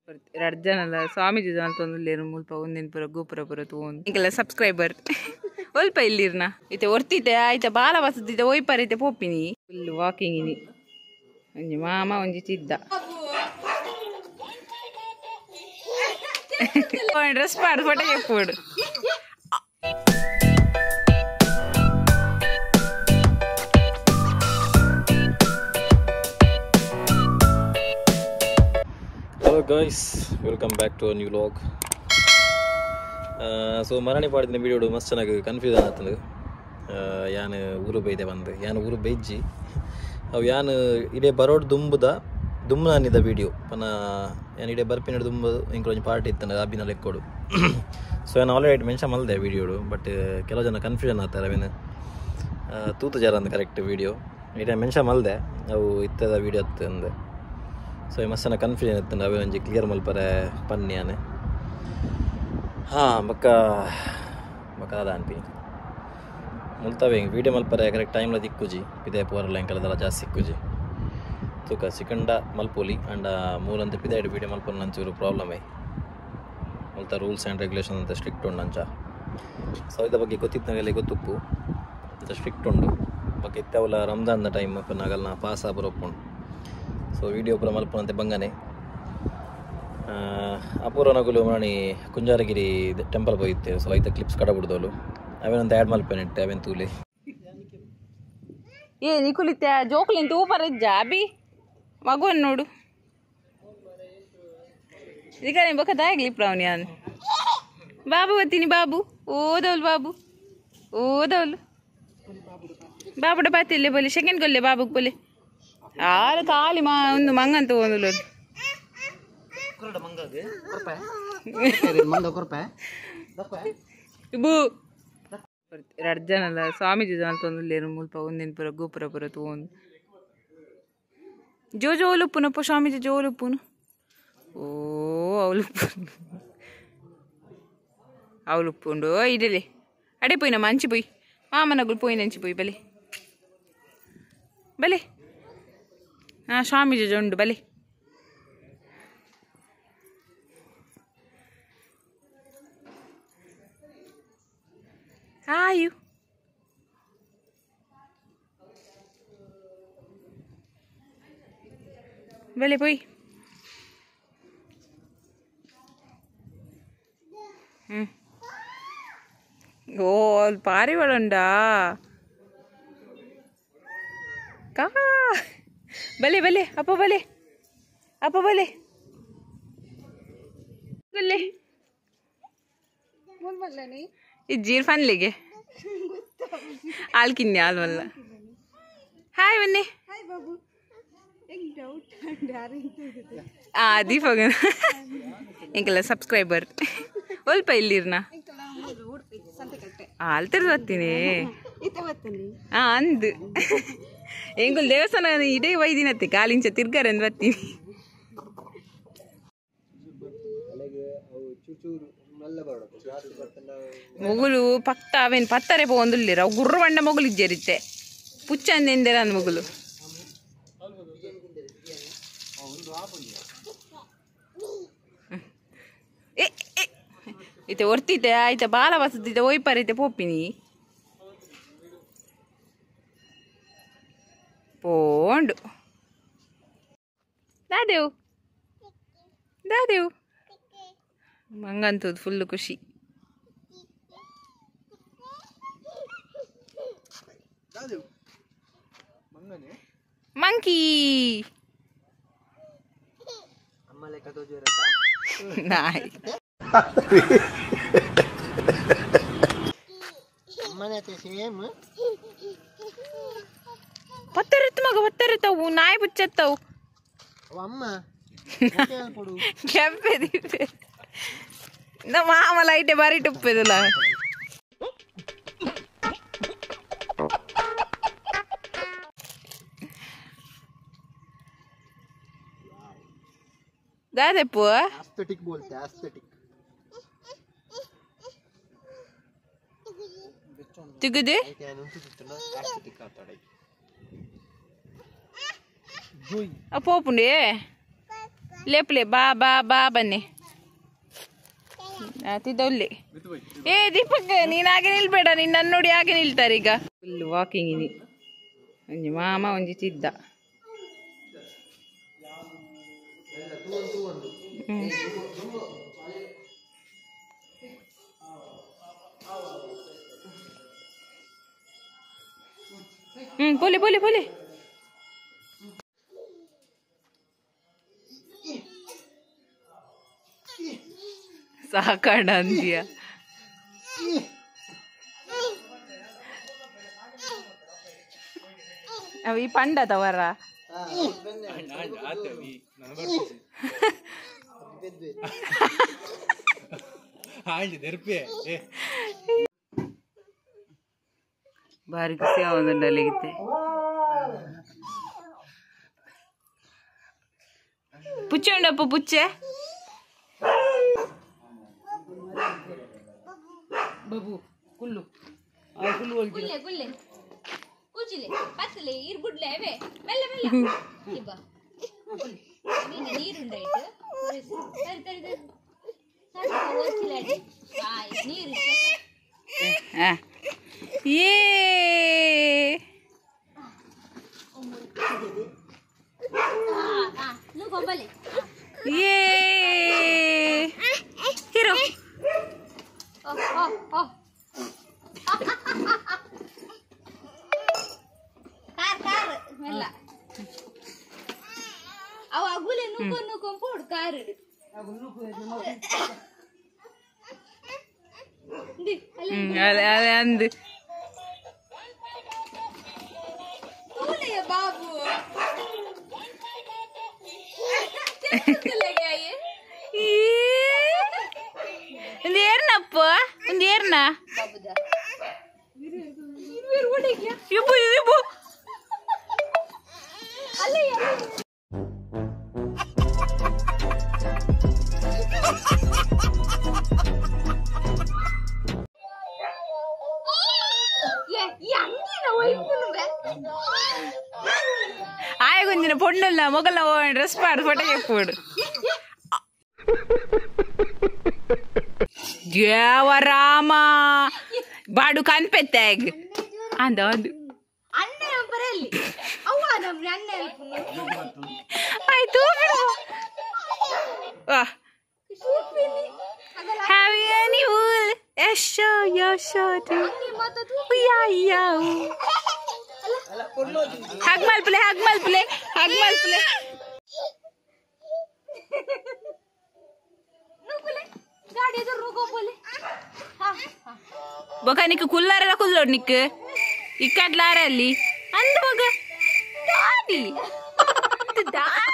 ರಡ್ಡ್ ಜನಲ ಸ್ವಾಮೀಜಿ ಮಲ್ತೊಂದುಲ್ಲೆರ್ ಮುಲ್ಪ ಉಂದೆನ್ ಪೂರ ಗೋಪುರ ಪೂರ ತೂವೊಂದು ಎಂಕಲ್ಲ ಸಬ್ಸ್ಕ್ರೈಬರ್ ಒಲ್ಪ ಇಲ್ಲಿರ್ನ ಇತ್ತೆ ಒರ್ತಿತೆ ಆಯ್ತ ಬಾಲ ಬಸದಿತ್ತೆ ಒಯ್ಪರೈತೆ ಪೋಪಿನಿ ಫುಲ್ ವಾಕಿಂಗ್ ಇನಿ ಒಂಜಿ ಮಾಮ ಒಂಜಿ ಚಿದ್ದ ಡ್ರೆಸ್ ಪಾಡು ಫೋಟೋ ಎಪ್ಪೋಡು. Hello guys, welcome back to a new vlog. So ಮರಣಿ ಪಾಡಿನ ವಿಡಿಯೋ ಮಸ್ತ್ ಚೆನ್ನಾಗಿ ಕನ್ಫ್ಯೂಸ್ ಆತಂದು ಯಾನ್ ಊರು ಬೈದೆ ಬಂದು ಯಾನ್ ಊರು ಬೈಜ್ಜಿ ಅವು ಯಾನ್ ಇಡೇ ಬರೋಡ್ ದುಂಬುದ ದುಂಬು ವಿಡಿಯೋ ಪನ ಯಾನ್ ಇಡೇ ಬರ್ಪಿನ ದುಂಬು ಇಂಕೊಂಜಿ ಪಾರ್ಟಿ ಇತ್ತಂದು ಅಬಿನ ಲೆಕ್ಕೋಡು. ಸೊ ಯಾನ್ ಆಲ್ರೆಡಿ ಮೆನ್ಷನ್ ಮಲ್ದೆ ವಿಡಿಯೋಡು, ಬಟ್ ಕೆಲವು ಜನ ಕನ್ಫ್ಯೂಷನ್ ಆತಾರೆ ಅವೇನು ತೂತು ಜರ ಅಂದ ಕರೆಕ್ಟ್ ವಿಡಿಯೋ ಇಡೇ ಮೆನ್ಷನ್ ಮಲ್ದೆ ಅವು ಇತ್ತದ ವಿಡಿಯೋ ಅಂದೆ. ಸೊ ಮಸ್ತ್ ಜನ ಕನ್ಫ್ಯೂಷನ್ ಇತ್ತಂದು ಅವೇ ಒಂಜಿ ಕ್ಲಿಯರ್ ಮಲ್ಪರೆ ಪನ್ನಿ ಯಾನೆ. ಹಾಂ ಬೊಕ್ಕ ಬೊಕ್ಕ ದಾದ ಅನ್ಪಿ ಮುಲ್ತವೆ ಹಿಂಗೆ ವೀಡಿಯೋ ಮಲ್ಪರೆ ಕರೆಕ್ಟ್ ಟೈಮ್ಲ ದಿಕ್ಕುಜಿ ಪಿದೆ ಪೋರಲ್ಲ ಎಂಕಲದಲ್ಲ ಜಾಸ್ತಿ ಸಿಕ್ಕುಜಿ ತೂಕ ಸಿಕಂಡ ಮಲ್ಪೋಲಿ ಅಂಡ ಮೂಲಂತ ಪಿದೆ ವೀಡಿಯೋ ಮಲ್ಪೊನ ನಂಚೂರು ಪ್ರಾಬ್ಲಮ್ I ಮುಲ್ತ ರೂಲ್ಸ್ ಆ್ಯಂಡ್ regulation ಅಂತ ಸ್ಟ್ರಿಕ್ಟ್ ಉಂಡು ಅಂಚ. ಸೊ ಇದ ಬಗ್ಗೆ ಗೊತ್ತಿತ್ತನಾಗಲ್ಲಿ ಗೊತ್ತುಪ್ಪು ಅಂತ ಸ್ಟ್ರಿಕ್ಟ್ ಉಂಡು ಬೊಕ್ಕ ಇತ್ತವಲ್ಲ ರಂಜಾನ್ದ ಟೈಮ್ ಪನ್ನಾಗಲ್ನ ಪಾಸ್ ಬರೋಪುಂಡು. ಸೊ ವೀಡಿಯೋ ಪೂರ ಮಲ್ಪನಂತೆ ಬಂಗನೆ ಅಪೂರ್ವ ನಗುಲು ಮಣಿ ಕುಂಜಾರಗಿರಿ ಟೆಂಪಲ್ ಪೋಯಿತ್ತೆ. ಸೊ ಐತ ಕ್ಲಿಪ್ಸ್ ಕಡ ಬಿಡ್ದೋಲು ಅವೇನಂತ ಆ್ಯಡ್ ಮಲ್ಪೇನಿಟ್ಟೆ ಅವೇನು ತೂಲಿ ಏ ನಿಕುಲಿತ್ತೆ ಜೋಕುಲಿಂತ ಊಪರ ಇಜ್ಜ ಅಬಿ ಮಗುವನ್ ನೋಡು ಈಗ ಬೊಕ್ಕ ದಾಯಗ್ಲಿ ಪ್ರಾವಣಿ ಯಾನ್ ಬಾಬು ಬತ್ತೀನಿ ಬಾಬು ಓದವಳು ಬಾಬು ಓದವಳು ಬಾಬುಡ ಬಾತಿಲ್ಲೆ ಬೋಲೆ ಸೆಕೆಂಡ್ ಕೊಲ್ಲೆ ಬಾಬುಗ್ ಬೋಲೆ ಆರು ಖಾಲಿ ಮಾ ಒಂದು ಮಂಗಂತ ಒಂದು ಇಬು ರಡ್ಡ್ ಜನಲ ಸ್ವಾಮೀಜಿ ಮಲ್ತೊಂದುಲ್ಲೆರ್ ಮುಲ್ಪ ಉಂದೆನ್ ಪೂರ ಗೋಪುರ ಪೂರ ತೂವೊಂದು ಜೋ ಜೋಲುಪ್ಪುನಪ್ಪ ಸ್ವಾಮೀಜಿ ಜೋಲುಪ್ಪುನು ಓ ಅವಲುಪ್ಪು ಅವಲುಪ್ಪುಂಡು ಇಡಲಿ ಅಡೆ ಪೋಯಿನ ಮಂಚಿ ಪೋಯಿ ಮಾಮನಗುಲು ಪೋಯಿನಂಚಿ ಪೋಯಿ ಬಲೆ ಬಲೆ ಹಾಂ ಸ್ವಾಮೀಜಿ ಜೊಂಡು ಬಲೆ ಆಯು ಬಲೆ ಪೋಯಿ ಹ್ಞೂ ಓ ಅಲ್ಲಿ ಪಾರಿವಾಳ ಉಂಡಾ ಕಾ ಬಲೆ ಬಲೆ ಅಪ್ಪ ಬಲೆ ಅಪ್ಪ ಬಲೆ ಬಲೆ ಇಜ್ಜೀರ್ ಫನ್ಲಿಗೆ ಆಲ್ಕಿನ್ನಿ ಆಲ್ವಲ್ಲ ಹಾಯ್ ಬನ್ನಿ ಆ ದೀಪಗ ಎಂಕಲ್ಲ ಸಬ್ಸ್ಕ್ರೈಬರ್ ಒಲ್ಪ ಇಲ್ಲಿರ್ನ ಆಲ್ತಿರ್ ಬರ್ತೀನಿ ಹಾಂ ಅಂದು ಎಂಕುಲ್ ದೇವಸ್ಥಾನ ಇಡೇ ವೈದಿನತ್ತೆ ಕಾಲಿಂಚ ತಿರ್ಗಾರಂದು ಬರ್ತೀನಿ. ಮೊಗುಲು ಪಕ್ತ ಅವೇನು ಪತ್ತಾರೆ ಪೋಂದುಲ್ಲೇರು ಅವು ಗುರ್ರ ಬಂಡ ಮೊಗುಲು ಇಜ್ಜರಿತ್ತೆ ಪುಚ್ಚಂದೆಂದೆರ ಅಂದ್ ಮೊಗುಲು ಏ ಇತ್ತೆ ಒರ್ತಿತೆ ಆಯ್ತ ಬಾಲ ಬಸದಿತ್ತೆ ಒಯ್ಪರೈತೆ ಪೋಪಿನಿ ಪೋಂಡು ದಾದೇವು ದಾದೇವು ಮಂಗಂತದ್ದು ಫುಲ್ ಖುಷಿ. ಮಂಕಿ ನಾಯಿ ಪತ್ತರಿತ್ತು ಮಗ ಪತ್ತರಿತ್ತವು ನಾಯಿ ಬುಚ್ಚತ್ತವು ಕೆಂಪೆ ದೀಪೆ ನಮ್ಮ ಮಾಮ ಲೈಟೆ ಬಾರಿ ಟುಪ್ಪೆದಲ್ಲ. ದಾದೆಪ್ಪು एस्थेटिक बोलते हैं एस्थेटिक ತಿಗುದೆ एस्थेटिक ಪೋಪುಂಡೆ ಲೇಪ್ಲೆ ಬಾ ಬಾ ಬಾ ಬನ್ನಿ ತಿದ್ದೊಲ್ಲೆ. ಏ ದೀಪಕ್ ನೀನ್ ಹಾಗೆ ನಿಲ್ಬೇಡ, ನೀನ್ ನನ್ನ ನೋಡಿ ಹಾಗೆ ನಿಲ್ತಾರೆ ಈಗ. ಫುಲ್ ವಾಕಿಂಗ್ ಇನಿ ಒಂಜಿ ಮಾಮ ಒಂಜಿ ತಿದ್ದ. ಪೋಲಿ ಪೋಲಿ ಪೋಲಿ. ಸಾಕಾಡ ಅಂತೀಯ. ಅವ ಈ ಪಂಡ ತವರ ಭಾರಿ ಖುಷಿ ಆವೊಂದುಂಡು ಅಲ್ಲಿಗಿತ್ತೆ. ಪುಚ್ಚೆ ಉಂಡಪ್ಪ ಪುಚ್ಚೆ. ಬಾಬು ಕುಲ್ಲು ಕುಲ್ಲು ಗುಲ್ಲೆ ಗುಲ್ಲೆ ಕುಜಿಲೆ ಪತ್ತಲೆ ಈರ್ ಗುಡ್ಲೆ ಅವೇ ಮೆಲ್ಲ ಮೆಲ್ಲ ಇಬ್ಬ ನೀನು ನೀರುಂಡಾಯ್ತು. ಸರಿ ಸರಿ ಸರಿ ನೀರು. ಏ ಏ ಹೀರೋ. ಕಾರ್ ಕಾರ್ ಮೆಲ್ಲ ಅವ ಅಗುಲೆ ನುಗ್ಗು ನುಗ್ಗೊಂಪೋಡು ಕಾರ್. ಅಂದು ಬಾಬು ಒಂದು ಏರ್ನಪ್ಪ, ಒಂದು ಏರ್ನ ಇಬ್ಬು ಇಬ್ಬು. ಆಯಗೊಂದಿನ ಪೊಣ್ಣಲ್ಲ ಮೊಗಲ್ನ ಡ್ರೆಸ್ ಪಾಡು ಫೋಟೋ చెప్పుడు. ದೇವ ರಾಮ ಬಾಡು ಕನ್ಪೆತ್ತಾಗ ಅಂದ ಅಂದು ಆಯ್ತು. ಹಗ್ ಮಲ್ಪಲೆ ಹಗ್ ಮಲ್ಪಲೆ ಹಗ್ ಮಲ್ಪಲೆ. ಬೊಕ ನಿಕ್ ಕುಲ್ಲಾರೆಲ್ಲ ಕುಲ್ಲೋಡ್ ನಿಕ್ ಇಕ್ಕಡ್ಲಾರ ಅಲ್ಲಿ ಅಂದ ಬೊಗ ದಾದಿ ದಾದಿ.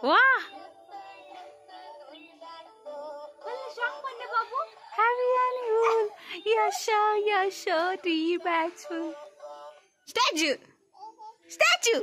ವಾಹ್ Happy honeymoon, Yasha, Yasha, three bags full. Statue, statue.